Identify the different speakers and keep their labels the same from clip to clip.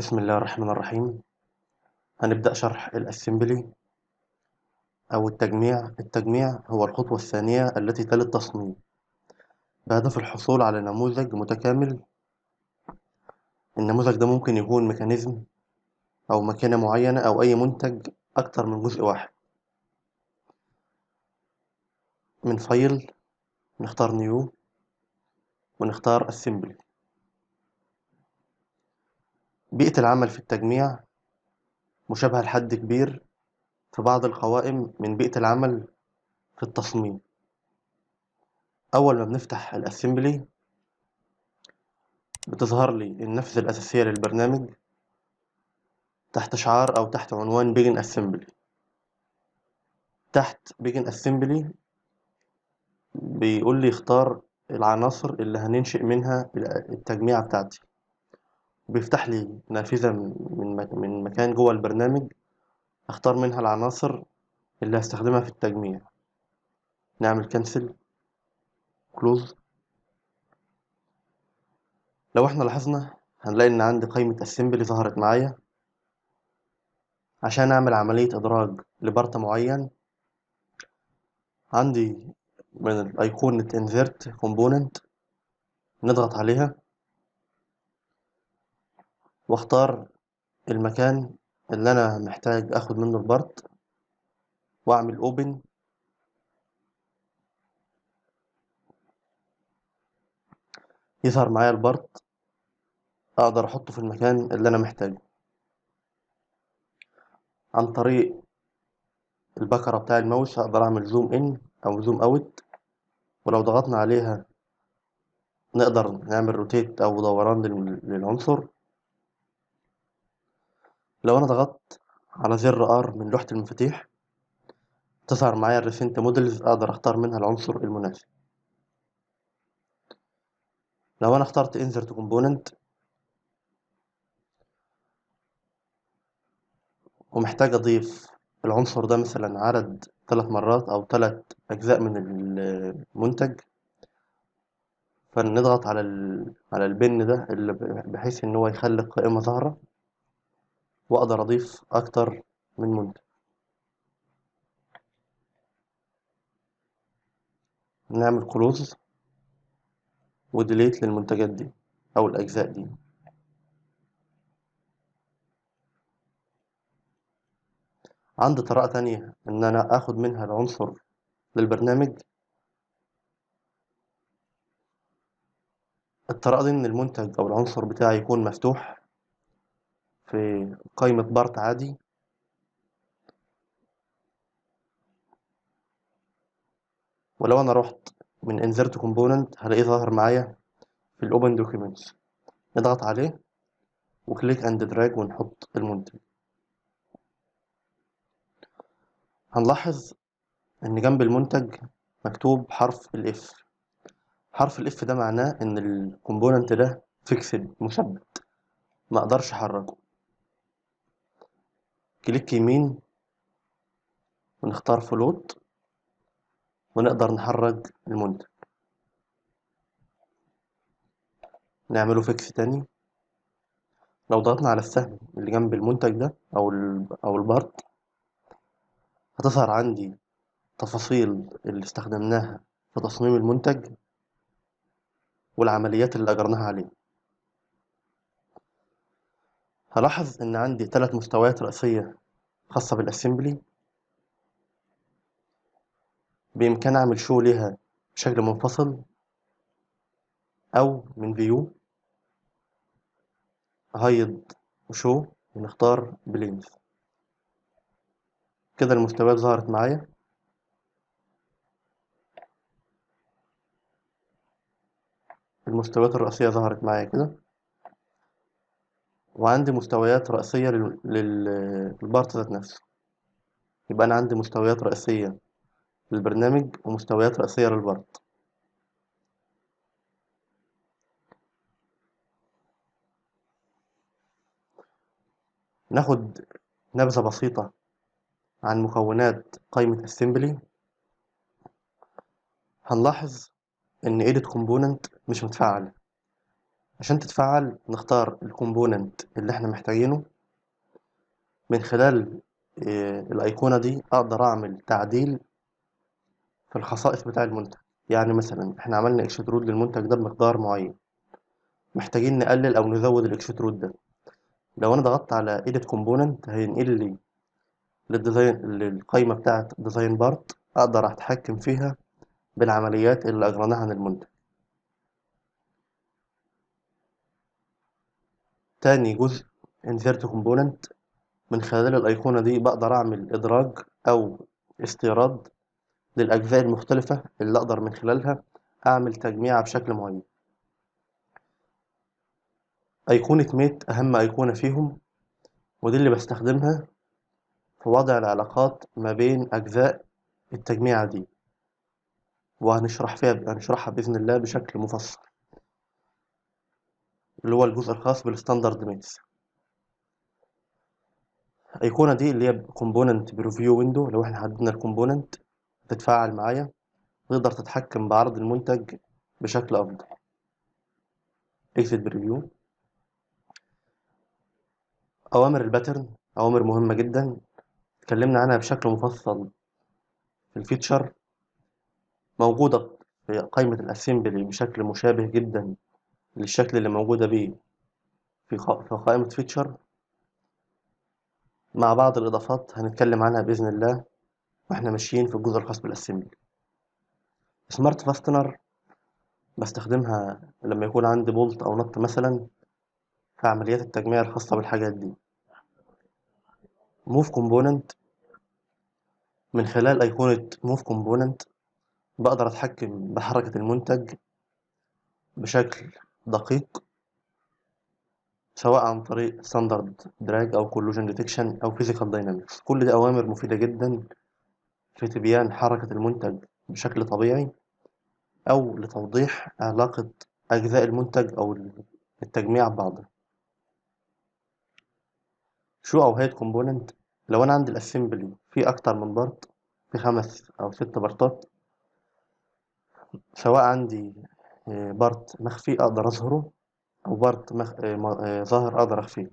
Speaker 1: بسم الله الرحمن الرحيم. هنبدأ شرح ال assembly أو التجميع. التجميع هو الخطوة الثانية التي تلي التصميم بهدف الحصول على نموذج متكامل. النموذج ده ممكن يكون mechanism أو ماكينة معينة أو أي منتج أكتر من جزء واحد. من file نختار new ونختار assembly. بيئة العمل في التجميع مشابهة لحد كبير في بعض القوائم من بيئة العمل في التصميم. أول ما بنفتح ال assembly بتظهر لي النافذة الأساسية للبرنامج تحت شعار أو تحت عنوان Begin Assembly. تحت Begin Assembly بيقول لي اختار العناصر اللي هننشئ منها التجميعة بتاعتي، بيفتح لي نافذة من مكان جوه البرنامج اختار منها العناصر اللي هستخدمها في التجميع. نعمل cancel close. لو احنا لاحظنا هنلاقي ان عندي قائمة assembly ظهرت معايا عشان اعمل عملية ادراج ل part معين. عندي من الايقونة insert component نضغط عليها واختار المكان اللي انا محتاج اخد منه ال part واعمل open. يظهر معايا ال part، اقدر احطه في المكان اللي انا محتاجه عن طريق البكرة بتاع الماوس. اقدر اعمل zoom in او zoom out، ولو ضغطنا عليها نقدر نعمل rotate او دوران للعنصر. لو انا ضغطت على زر R من لوحة المفاتيح تظهر معايا ال recent models، اقدر اختار منها العنصر المناسب. لو انا اخترت insert component ومحتاج اضيف العنصر ده مثلا عدد 3 مرات او 3 اجزاء من المنتج، فنضغط على ال pin ده اللي بحيث ان هو يخلي القائمة ظاهرة، واقدر اضيف اكتر من منتج. نعمل close و delete للمنتجات دي او الاجزاء دي. عندي طريقة تانية ان انا اخد منها العنصر للبرنامج. الطريقة دي ان المنتج او العنصر بتاعي يكون مفتوح في قائمة part عادي، ولو انا رحت من insert component هلاقيه ظاهر معايا في ال open documents. نضغط عليه و click and drag ونحط المنتج. هنلاحظ ان جنب المنتج مكتوب حرف ال F. حرف ال F ده معناه ان ال component ده fixed مثبت، ما اقدرش احركه. click يمين ونختار float ونقدر نحرك المنتج. نعمله fix تاني. لو ضغطنا على السهم اللي جنب المنتج ده او ال part هتظهر عندي تفاصيل اللي استخدمناها في تصميم المنتج والعمليات اللي اجرناها عليه. هلاحظ ان عندي 3 مستويات رئيسية خاصة بال assembly، بإمكان اعمل show ليها بشكل منفصل او من view hide و show ونختار planes. كده المستويات ظهرت معايا. المستويات الرئيسية ظهرت معايا كده، وعندي مستويات رئيسية لل part ذات نفسه. يبقى أنا عندي مستويات رئيسية للبرنامج ومستويات رئيسية لل part. ناخد نبذة بسيطة عن مكونات قائمة Assembly. هنلاحظ إن Edit Component مش متفعل. عشان تتفعل نختار ال component اللي احنا محتاجينه. من خلال الأيقونة دي أقدر أعمل تعديل في الخصائص بتاع المنتج. يعني مثلا احنا عملنا extrude للمنتج ده بمقدار معين، محتاجين نقلل أو نزود ال extrude ده. لو أنا ضغطت على Edit Component هينقل لي لل design، للقايمة بتاعة design part، أقدر أتحكم فيها بالعمليات اللي أجرناها عن المنتج. تاني جزء Insert Component، من خلال الأيقونة دي بقدر أعمل إدراج أو استيراد للأجزاء المختلفة اللي أقدر من خلالها أعمل تجميعة بشكل معين. أيقونة mate أهم أيقونة فيهم، ودي اللي بستخدمها في وضع العلاقات ما بين أجزاء التجميعة دي، وهنشرحها بإذن الله بشكل مفصل، اللي هو الجزء الخاص بال standard mates. الأيقونة دي اللي هي component preview window، لو احنا حددنا ال component تتفاعل معايا، تقدر تتحكم بعرض المنتج بشكل أفضل. exit preview. أوامر ال pattern أوامر مهمة جدا، اتكلمنا عنها بشكل مفصل في ال feature، موجودة في قائمة ال assembly بشكل مشابه جدا للشكل اللي موجودة بيه في قائمة feature، مع بعض الإضافات هنتكلم عنها بإذن الله واحنا ماشيين في الجزء الخاص بال assembly. smart fastener بستخدمها لما يكون عندي bolt أو nut مثلا في عمليات التجميع الخاصة بالحاجات دي. move component، من خلال أيقونة move component بقدر أتحكم بحركة المنتج بشكل دقيق، سواء عن طريق standard drag أو collision detection أو physical dynamics. كل دي أوامر مفيدة جدا في تبيان حركة المنتج بشكل طبيعي، أو لتوضيح علاقة أجزاء المنتج أو التجميع ببعضها. show أو hide component، لو أنا عندي ال assembly في أكتر من part، في 5 أو 6 partات، سواء عندي part مخفي أقدر أظهره، أو part ظاهر أقدر أخفيه،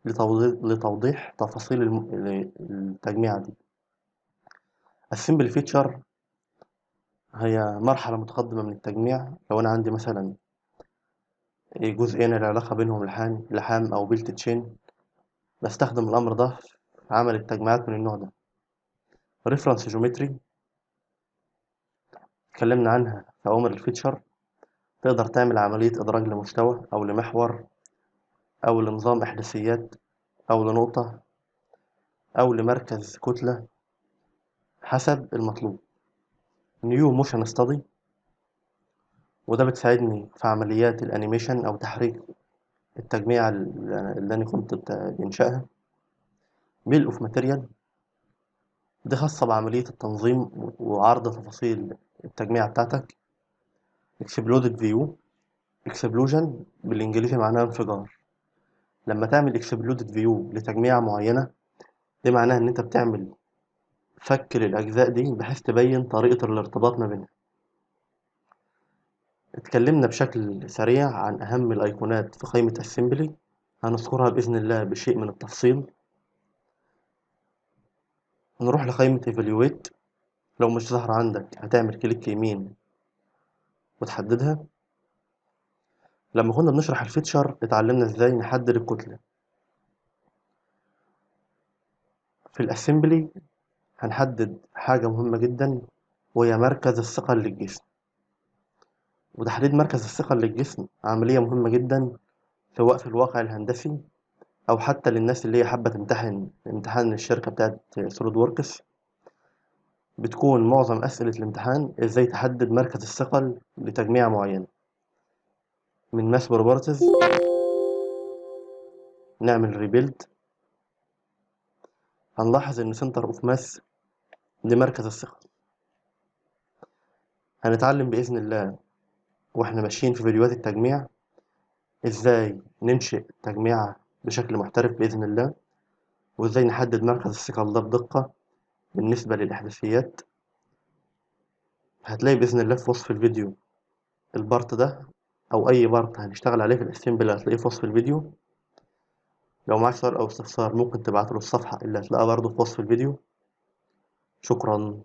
Speaker 1: لتوضيح تفاصيل التجميعة دي. Assembly feature هي مرحلة متقدمة من التجميع. لو أنا عندي مثلا جزئين العلاقة بينهم لحام أو belt chain، بستخدم الأمر ده في عمل التجميعات من النوع ده. Reference Geometry اتكلمنا عنها في أوامر ال feature، تقدر تعمل عملية إدراج لمستوى أو لمحور أو لنظام إحداثيات أو لنقطة أو لمركز كتلة حسب المطلوب. New Motion Study، وده بتساعدني في عمليات ال animation أو تحريك التجميع اللي أنا كنت بإنشائها. Bill of Material دي خاصة بعملية التنظيم وعرض تفاصيل التجميع بتاعتك. Exploded View، Explosion بالإنجليزي معناها انفجار. لما تعمل Exploded View لتجميعة معينة، ده معناها إن أنت بتعمل فك للأجزاء دي بحيث تبين طريقة الارتباط ما بينها. اتكلمنا بشكل سريع عن أهم الأيقونات في قائمة Assembly، هنذكرها بإذن الله بشيء من التفصيل. نروح لقائمة Evaluate، لو مش ظاهرة عندك هتعمل click يمين وتحددها. لما كنا بنشرح ال feature اتعلمنا ازاي نحدد الكتلة. في ال assembly هنحدد حاجة مهمة جدا، وهي مركز الثقل للجسم. وتحديد مركز الثقل للجسم عملية مهمة جدا، سواء في الواقع الهندسي أو حتى للناس اللي هي حابة تمتحن امتحان الشركة بتاعت SolidWorks. بتكون معظم أسئلة الامتحان إزاي تحدد مركز الثقل لتجميعة معينة. من mass properties نعمل rebuild، هنلاحظ إن center of mass لمركز الثقل. هنتعلم بإذن الله وإحنا ماشيين في فيديوهات التجميع إزاي ننشئ تجميعة بشكل محترف بإذن الله، وإزاي نحدد مركز الثقل ده بدقة بالنسبة للإحداثيات. هتلاقي بإذن الله في وصف الفيديو ال part ده أو أي part هنشتغل عليه في ال assembly هتلاقيه في وصف الفيديو. لو معاك سؤال أو استفسار ممكن تبعته للصفحة اللي هتلاقيها برضه في وصف الفيديو. شكرا.